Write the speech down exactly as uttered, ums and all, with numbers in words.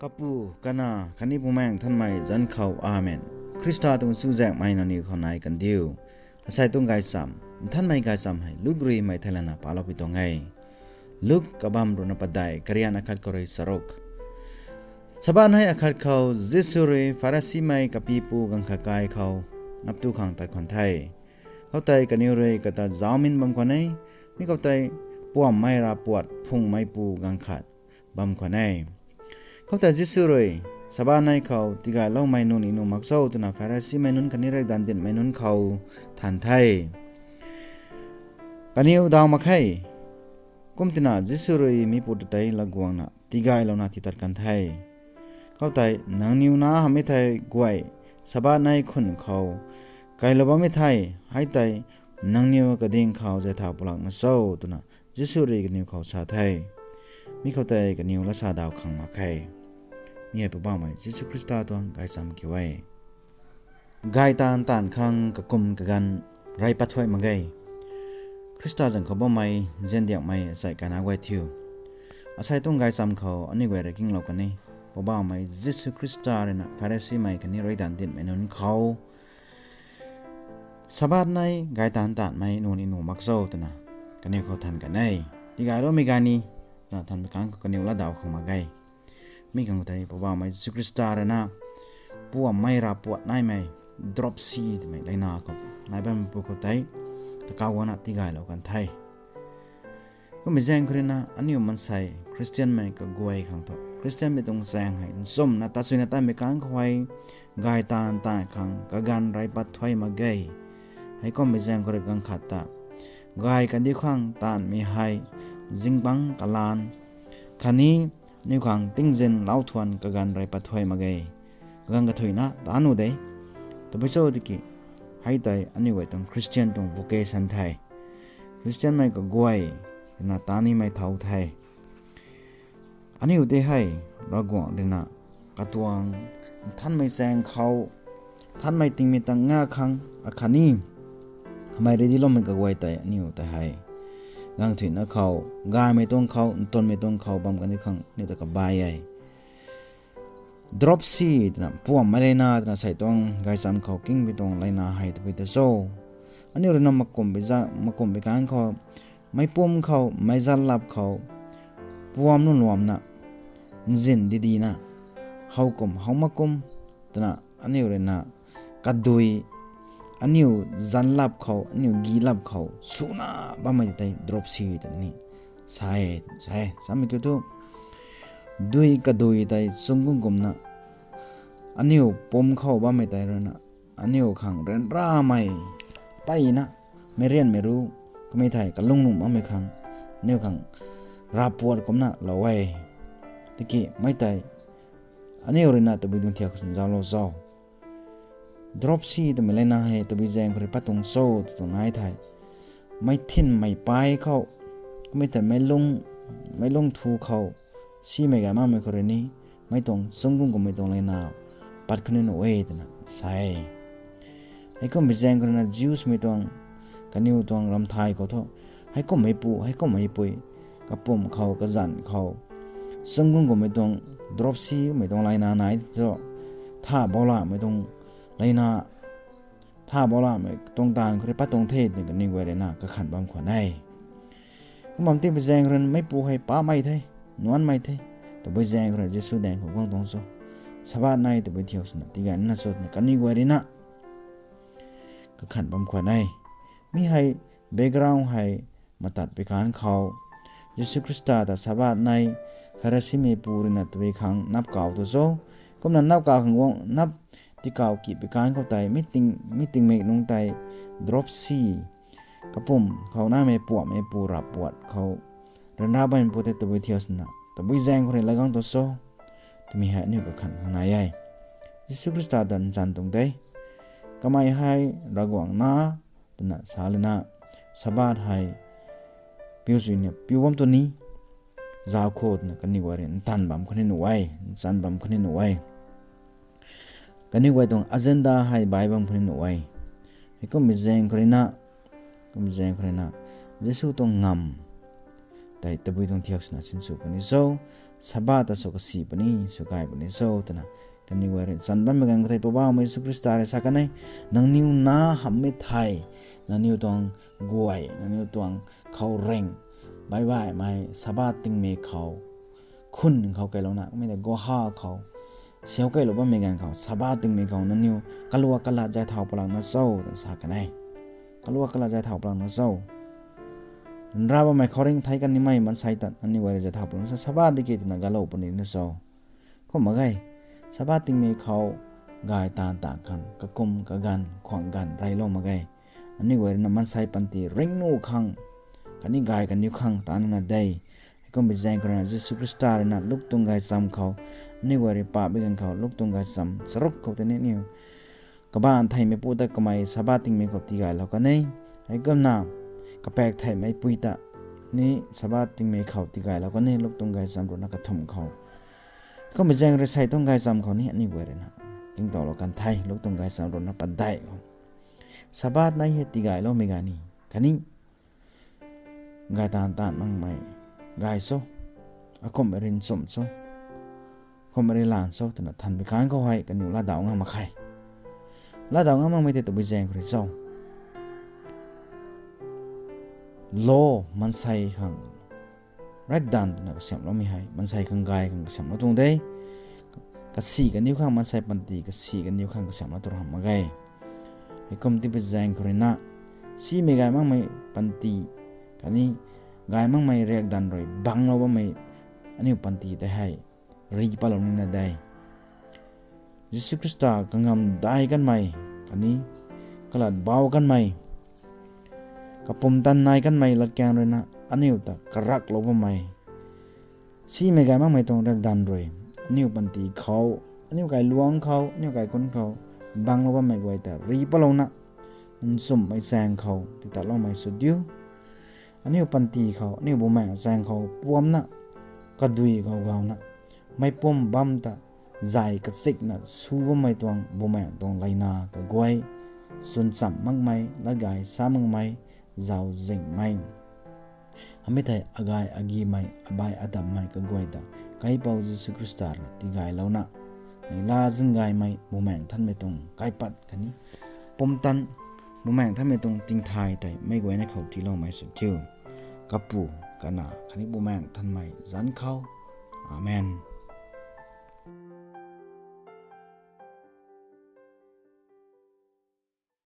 Kapu, Kanac khatni Bumaengh Nthanmei zanc khou, Amen. Khrista tuang chuzaenghmei nangniw khou nai kandiu. Asei tuang gaychamv, nthanmei gaychamv hei Luk ruimei thei lana paloupui tuang e. Luk kabamv ruhna padeih, karian akhat khou rui charuk. Sabbath nei akhat khou Jisu rui Pharisimei kapipu gaanv khat kai khou naptu khang tat khwan the. Khoutei kaniw rui kata zaumin bam khwan e, mi khoutei puammei ravpuat phungmeipu gaanv khat bam khwan e. Khoutei Jisu rui, Sabbath nei khou tigayloumei nuni nuh mak cho? twna Pharisimei nunc khatni riakdanv dinhmei nunc khou than the. Kaniw daw mak khe. Kumtina Jisu rui mipu ta tei laguangna tigaylouna titat kan the. Khoutei, Nangniw nac hamhmei thei guay Sabbath nei khun khou kailou bammei thei, hei tei nangniw kading khou zay thau pulakna cho? twna Jisu rui kaniw khou sa the. Mi khoutei kaniw lasa daw khang mak khe. Mi hei Poubauhmei Jisu Khrista tuang gaychamv kiu e. Gay taanv taanv khang kakum kaganv rey pat thuay mak ge. Khrista zanc khou bammei ziandiakmei achai kainac guay thiu, asei tuang gaychamv khou aniu guay rui kinglou kan e. Poubauhmei Jisu Khrista ruina Pharisimei khatni riakdanv dinhmei nunc khou Sabbath nei gay taanv taanvmei nuni nuh mak cho? twna kaniw khou than kan e. Tigayloumei gay ni, twna thanmei kang khou kaniw ladaw khang mak ge. Mi khang khou tei Poubauhmei Jisu Khrista ruina puammei ravpuat naimei dropsy twmei leina khou nai bammeipu khou tei takau guangna tigaylou kan the. Kummei zaeng khou ruina aniu maansei Khristianmei kaguay khang thu, Khristianmei tuang chaeng hei nchumhna tachuina tatmei kang khou hei gay taanv taanv khang kaganv rey pat thuay mak ge. Heikummei zaeng khou rui gaanv khat ta gay kandiu khang taanvmei hei zingbangc kalaan khatni aniu khang tingzin lauthuan kaganv rey pat thuay mak ge. Kaganv kathuicna taan nuh de. Tabui cho tiki, hei tei aniu guay tuang Khristian tuang vocation the. Khristianmei kaguay ruina taan nimei thau the. Aniu tei hei Ravguangc ruina katuang nthanmei chaeng khou, nthanmei tingmei tang nga khang akhatni hamei ready loumei kaguay tei aniu tei hei gaanv thuicna khou, gaymei tuang khou, ntunmei tuang khou bam kani khang aniu ta kabai e. Dropsy twna puammei leina twna sei tuang gaychamv khou kingmei tuang leina hei tabui ta cho? Aniu ruina makumbi za, makumbi kang khou, meicpumc khou, meic zanlap khou puam nuh luamna, nzin didina, how kum how mak kum twna aniu ruina kadui, aniu zanlap khou, aniu gilap khou swna bammei tei dropsy twna ni sa e, sa e. Samei kiu thu, dui kadui tei chungkung kumna aniu pumc khou bammei tei ruina aniu khang ryanramei peyna, meic ryanmei ru, kamei thei kalung nuh makmei khang, aniu khang ravpuat kumcna lou e. Tiki mei tei aniu ruina tabui tuang thiak khou swn zauclou cho? Dropsy twmei leina hei tabui zaeng khou rui pat tuang cho tw tuang nai thei, meic thinmei pai khou, kummei thei meic lung, meic lung thu khou simei gay makmei khou rui ni, mei tuang chungkung kummei tuang leina pat khatni nuh e twna sa e. Heikummei zaeng khou ruina Jewsmei tuang, kaniw tuang ramthai khou thu, heikummeipui, heikummeipui kapumc khou, kazanc khou, chungkung kummei tuang dropsy kummei tuang leina nai thu, tha boulamei tuang leina, tha boulamei tuang taanv khou rui pat tuang the twna kaniw guay ruina kakhan bam khwan e. Kum bam tipui zaeng khou ruina meicpu hei pamei the, nuanmei the. Tabui zaeng khou rui Jisu daeng khou guang tuang cho? Sabbath nei tabui thiak swna tigay nina cho twna kaniw guay ruina kakhan bam khwan e. Mi hei background hei matat pi kan khou, Jisu Khrista ta Sabbath nei Pharisimeipu ruina tabui khang nap kau tu cho? Kumna nap kau khang guang, nap tikau ki pi kan khou tei, mi ting, mi tingmik nungc tei dropsy, kapumc khou naimei puammeipu ravpuat khou ryanra bammeipu tei tabui thiak swna tabui zaeng khou rui lagang tu cho? Twmei hei aniu kakhan khang nai e. Jisu Khrista ta nchan tuang de. Kamei hei Ravguangc nac twna sa lana, Sabbath hei piu suina piu bam tu ni, zauc khou twna kaniw guay rui ntanv bam khatni nuh e, nchan bam khatni nuh e. Kaniw guay tuang agenda hei bai bam khatni nuh e. Heikummei zaeng khou ruina, kum zaeng khou ruina, Jisu tuang ngamv tei tabui tuang thiak swna sinsw puni cho? Sabbath ta sw kasi puni, sw gay puni cho twna kaniw guay rui chan bammei ganv khou thei Poubauhmei Jisu Khrista rui sa kan e, nangniw na hamhmei thei, nangniw tuang guay, nangniw tuang khouringh, baih baihmei Sabbath tingmik khou, khun khou keylouna, mi ta guangha khou siau keylou bammei ganv khou, Sabbath tingmik khou nangniw kaluak kalat zay thau palakna cho twna sa kan e. Kaluak kalat zay thau palakna cho. Nra bammei khouringh theic kan nimei maansei ta nangniw guay rui zay thau palakna cho, Sabbath tiki twna galou puni na cho. Kum mak ge, Sabbath tingmik khou gay taanv taanv khang, kakum kaganv khwang ganv reylou mak ge. Aniu guay rui na maansei panty ringcnuh khang, khatni gay kaniw khang ta nina de. Heikum bi zaeng khou rui na Jisu Khrista rui na luk tuang gaychamv khou, aniu guay rui paap bi ganv khou luk tuang gaychamv charuk khou tei ni aniu kabaanc theihmeipu ta kamei Sabbath tingmik khou tigaylou kan e. Heikumna kapaek theihmeipui ta ni Sabbath tingmik khou tigaylou kan e, luk tuang gaychamv ruhna kathumh khou. Heikum bi zaeng rui sei tuang gaychamv khou ni aniu guay rui na tingtowlou kan the, luk tuang gaychamv ruhna padeih khou. Sabbath nai hei tigayloumei gay ni, khatni gay taanv taanv makmei gay cho, akumhmei rui nchumh cho, akumhmei rui lan cho twna thanvbi kan khou hei kaniw latdauh ngam mak khe. Latdauh ngam makmei tei tabui zaeng khou rui cho? Law, maansei khang riakdanv twna kasiamhloumei hei maansei khang gay khang kasiamhlou tuang de. Kasi kaniw khang, maansei panty kasi kaniw khang kasiamhlou tuang hamh mak ge. Heikum tipi zaeng khou rui na, simei gay makmei panty, khatni gay makmei riakdanv rui banglou bammei aniu panty tei hei ri patlou nina de. Jisu Khrista kangamdai kanmei, khatni kalat bauh kanmei, kapumtan nai kanmei latkaeng rui na aniu ta karaklou bammei, simei gay makmei tuang riakdanv rui aniu panty khou, aniu kailuangc khou, aniu kaikhunc khou banglou bammei guay ta ri patlouna, nchumhmei chaeng khou titatloumei sw diu. Aniu panty khou, aniu bumaengh chaeng khou puamcna, kadui khou gawna, meicpumc bam ta zay kachikna su bammei tuang bumaengh tuang layna kaguay, chwn chamh makmei, latgay sa makmei, zauczihmei, hamhmei thei agay agimei, abai adammei kaguay ta Kaipouc Jisu Khrista rui tigaylouna, neihla zinggaymei Bumaengh Nthanmei tuang kaipat khatni pumtan, Bumaengh Nthanmei tuang tingthay tei meic guayna khou tiiloumei sw diu. Kapu, Kanac khatni Bumaengh Nthanmei zanc khou. Amen.